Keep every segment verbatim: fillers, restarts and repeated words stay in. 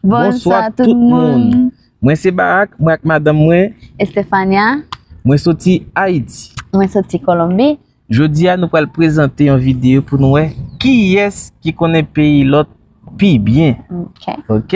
Bonswa tout moun. Mwen se Barak, mwen ak madanm mwen. Estefania. Mwen soti Ayiti. Mwen soti Kolonbi. Jodi a, nou pral prezante yon videyo pou nou wè kiyès ki konnen peyi lòt pi byen. Ok. Ok?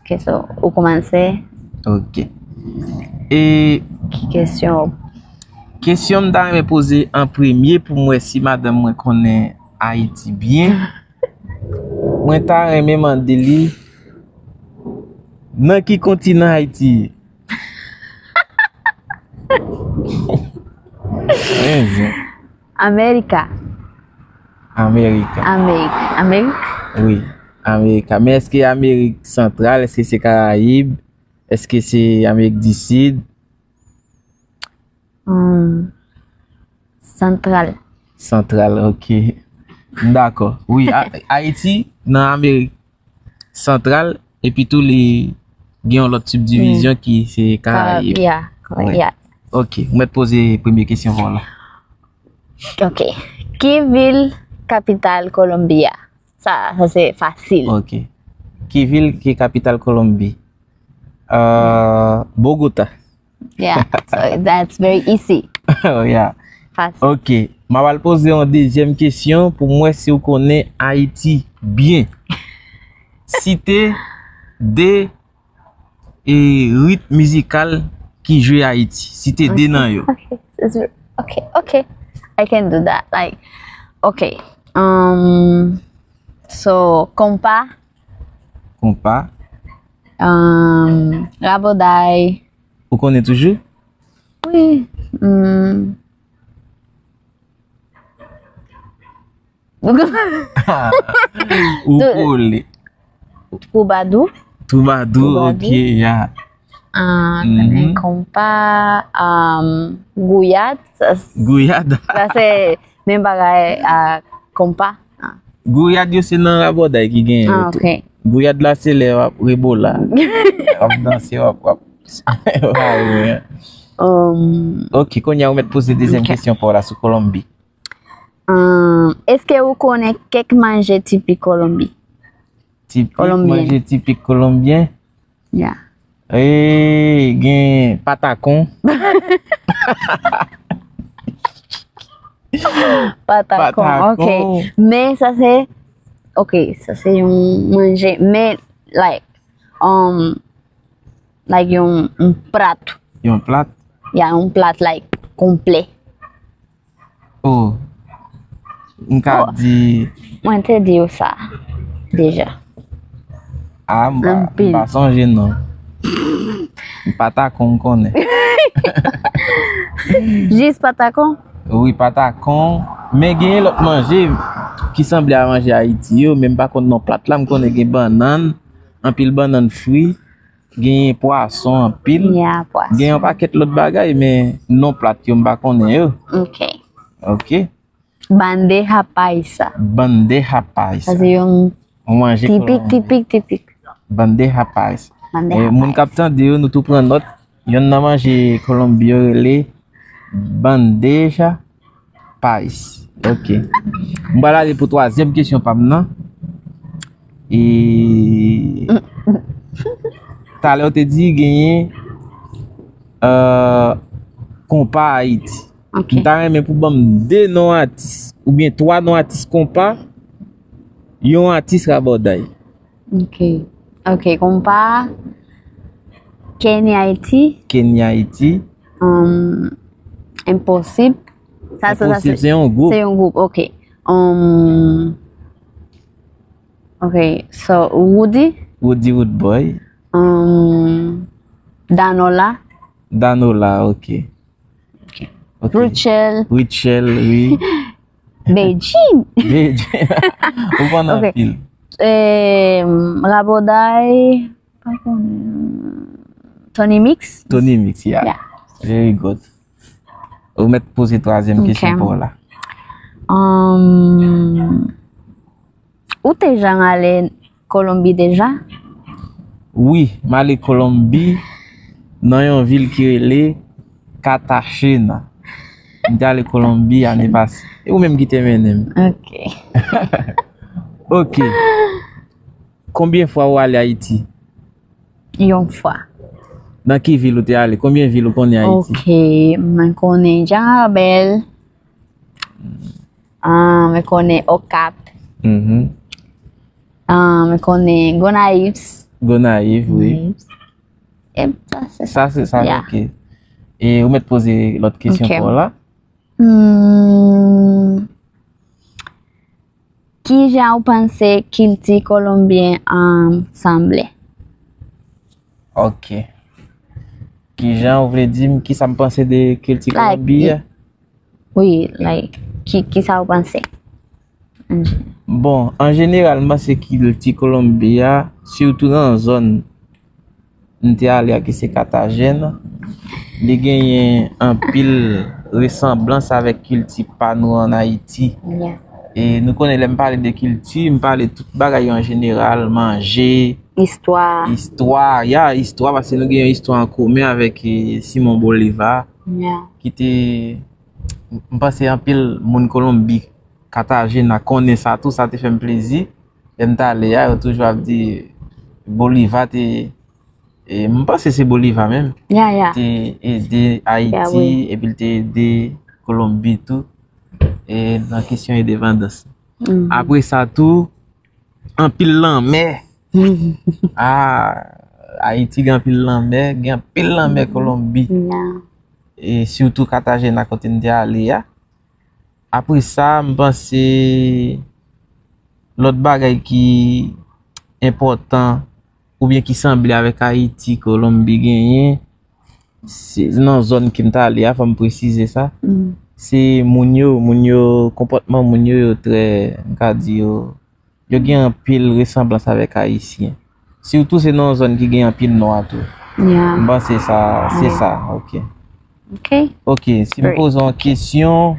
Ok, so, ou kòmanse? Ok. E ki kesyon? Kesyon m ta renmen poze an premye pou m wè si madanm mwen konnen Ayiti byen. Mwen ta renmen mande li, nan ki kontinan Ayiti ye? Menm jan. Amerika. Amerika. Amerik. Amerik? Wi, Amerika. Men èske Amerik Santral? Èske se Karayib? Èske se Amerik di Sid? Hmm, Santral. Santral, ok. M dakò. Wi, A- Ayiti nan Amerik Santral, epi tou li gen yon lòt sibdivizyon ki se Karayib. Karayib, yeah, yeah. Ok, m mèt poze premye kesyon pou w la. Ok. Ki vil kapital Kolonbi a? Sa, sa se fasil. Ok. Ki vil ki kapital Kolonbi? Euh, Bogota. Yeah, so that's very easy. Oh, yeah. Fasil. Ok. M ap al poze yon dezyèm kesyon pou m wè si w konnen Ayiti byen. Site de e ritm mizikal ki jwe Ayiti. Site de nan yo. Ok, ok, ok. I can do that. Like, ok. Um, so, konpa. Konpa. Um, rabòday. Ou konnen toujou? Wi. Hmm. Ou kole. Twoubadou. Twoubadou, ok, ya. Ah, konpa, um, gouyad. Gouyad. Sa se menm bagay a konpa. Gouyad yo se nan rabòday ki genyen yo tou. Gouyad la se lè w ap rebola. W ap danse, w ap, w ap. Ok, kounye a ou mèt poze dezyèm kesyon pa w la sou Kolonbi. Ahn, èske ou konnen kèk manje tipik Kolonbi? Tipik, manje tipik kolonbyen? Ya. E, gen patakon. Patakon, ok. Men sa se, ok, sa se yon manje, men, like, um, like yon, yon plat. Yon plat? Ya, yon plat, like, konplè. Oh, m ka di. Mwen te di w sa deja. Ah, m pa, m pa sonje non. Patakon m konnen. Jis patakon? Wi, patakon. Men genyen lòt manje ki sanble a manje Ayiti yo, men m pa konn non plat la. M konnen gen bannann, anpil bannann fri. Genyen pwason anpil. Ya, pwason. Gen yon pakèt lòt bagay, men non plat yo m pa konnen yo. Ok. Ok. Bandeja paisa. Bandeja paisa. Sa se yon manje tipik, kolonbyen. Tipik, tipik. Bandeja paisa. Bandeja paisa. Moun k ap tande yo, nou tou pran nòt. Yonn nan manje Kolonbi yo rele bandeja paisa. Ok. M pral ale pou twazyèm kesyon pa m nan. E talè ou te di genyen, euh, konpa Ayiti. Ok. M ta renmen pou ban m de non atis oubyen twa non atis konpa, yon atis rabòday. Ok. Ok, konpa Kenny Haiti. Kenny Haiti. Um, Enposib. Sa, sa, sa, Enposib se, se yon gwoup. Se yon gwoup, ok. Um, ok, so, Roody. Roody Roodboy. Um, Danola. Danola, ok. Ok. Ok. Rutshelle. Rutshelle, wi. Bedjine. Bedjine. Ou konn anpil. Em, Raboday, pa konnen. Tony Mix. Tony Mix, yeah. Yeah. Very good. Ou mèt poze twazyèm kesyon pou w la. Um, ou te janm ale Kolonbi deja? Wi, m ale Kolonbi nan yon vil ki rele Cartagena. M te ale Kolonbi ane pase. E ou menm ki te mennen m. Ok. Ok. Konbyen fwa ou ale Ayiti? Yon fwa. Nan ki vil ou te ale? Konbyen vil ou konnen Ayiti? Ok, mwen konnen Jan Rabèl. Ah, mwen konnen Okap. Mhm. Ah, mwen konnen Gonayiv. Gonayiv, wi. E sa, se sa. Sa, se sa, Yeah. Ok. E ou mèt poze lòt kesyon Ok. pou la? Hmm. Kijan ou panse kilti kolonbyen an sanble? Ok. Kijan ou vle di m kisa m panse de kilti Like, Kolonbi a? Wi, like, ki, kisa ou panse? Bon, an jeneral, m panse kilti Kolonbi a, sitou nan zòn m te ale a ki se Katagèn, li genyen anpil resanblans avèk kilti pa nou an Ayiti. Yeah. E nou konnen lè m pale de kilti, m pale tout bagay yo an jeneral, manje, Istwa. Istwa, ya, istwa, paske nou gen yon istwa an komen avèk eh, Simon Bolivar, Yeah. ki te, m panse anpil moun Kolonbi, Katagèn a konnen sa tou, sa te fè m plezi. Lè m t ale a, yo toujou ap di Bolivar te, e, m panse se Bolivar menm, Yeah, yeah. te ede Yeah, Ayiti, wi. Epi l te ede Kolonbi tou, e, nan kesyon endepandans. Mhm. Apre sa tou, anpil lanmè. Ah, Ayiti gen anpil lanmè, gen anpil lanmè Kolonbi. Yeah. E sitou Katagèn a kote m te ale a. Apre sa, m panse lòt bagay ki enpòtan oubyen ki sanble avèk Ayiti, Kolonbi genyen, se nan zòn ke m t ale a, fò m presize sa. Mm. Se moun yo, moun yo, konpòtman moun yo, yo trè, m ka di yo, yo gen anpil resanblans avèk Ayisyen. Sitou se nan yon zòn ki gen anpil nwa tou. Yeah. M panse sa, se Ok. sa, ok. Ok. Ok, si m Great. Poze yon kesyon,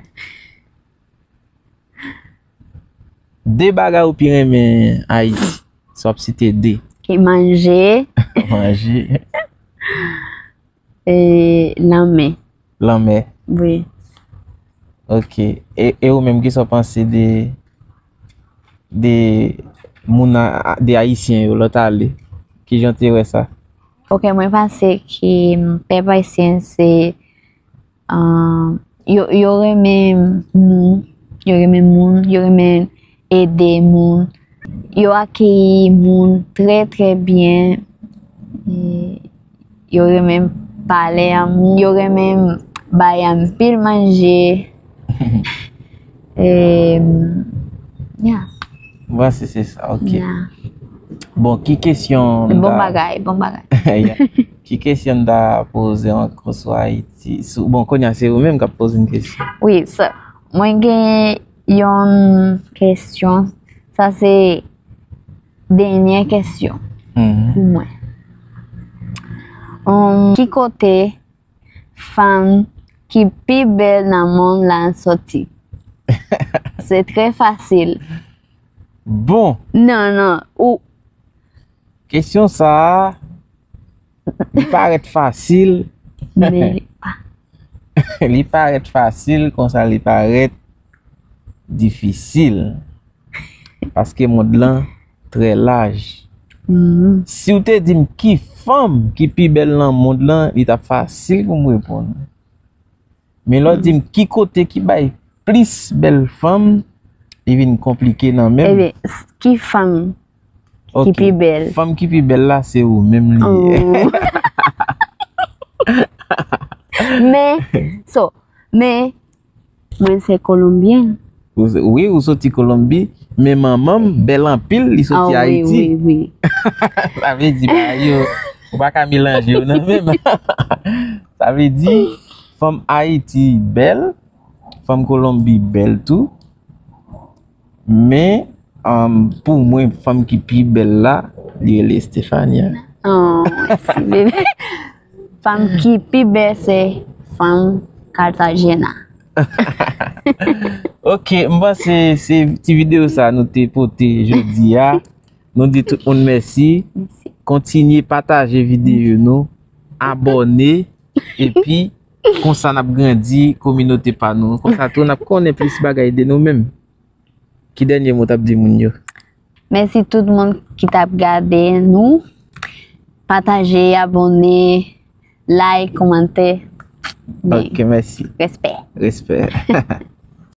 de bagay ou pi renmen Ayiti, si w ap site de. Ki manje, Manje, e, lanmè. Lanmè. Wi. Ok. E, e ou menm, kisa w panse de, de moun, a- de Ayisyen yo, lè w t ale? Kijan w te wè sa? Ok, mwen panse ke, mm, pèp ayisyen se, ah, yo, yo renmen moun, yo renmen moun, yo renmen ede moun, yo akeyi moun trè, trè byen, e yo renmen pale a moun, yo renmen bay anpil manje. E, yeah. Bon, se, se sa, ok. Yeah. Bon, ki kesyon m Bon ta- bagay, bon bagay. Yeah. Ki kesyon m ta poze ankò sou Ayiti? Sou, bon, kounye a se ou menm k ap poze m kesyon. Wi, sa, mwen gen yon kesyon. Sa se dènye kesyon Mhm. pou mwen. Um, ki kote fanm ki pi bèl nan mond lan soti? Se trè fasil. Bon, Non, non. Ou, kesyon sa a, li parèt fasil, men, li parèt fasil, konsa li parèt difisil. Paske mond lan trè laj. Mhm. Si w te di m ki fanm ki pi bèl nan mond lan, li t ap fasil pou m reponn. Men lè w di m ki kote ki bay plis bèl fanm, li vin konplike nan men m. Ebyen, s- ki fanm ki Ok. pi bèl? Fanm ki pi bèl la, se ou menm li ye. Oh. Men, so, men, mwen se kolonbyen. Ou se- Wi, ou soti Kolonbi, men manman m bèl anpil, li soti Ah, wi, Ayiti. Wi, wi. Sa vle di, bagay yo, ou pa ka melanje yo nan menm. Sa vle di, fanm Ayiti bèl, fanm Kolonbi bèl tou. Men, um, pou mwen, fanm ki pi bèl la, li rele Stefania. Oh, mèsi, bebe. Fanm ki pi bèl se fanm Cartagena. Ok, m panse se ti videyo sa nou te pote jodi a. Nou di tout moun mèsi. Mèsi. Kontinye pataje videyo nou, abòne, epi konsa n ap grandi kominote pa nou. Konsa tou n ap konnen plis bagay de nou menm. Ki dènye mo w t ap di moun yo? Mèsi tout moun ki t ap gade nou. Pataje, abòne, like, kòmante. Men, Ok, mèsi. Respè. Respè.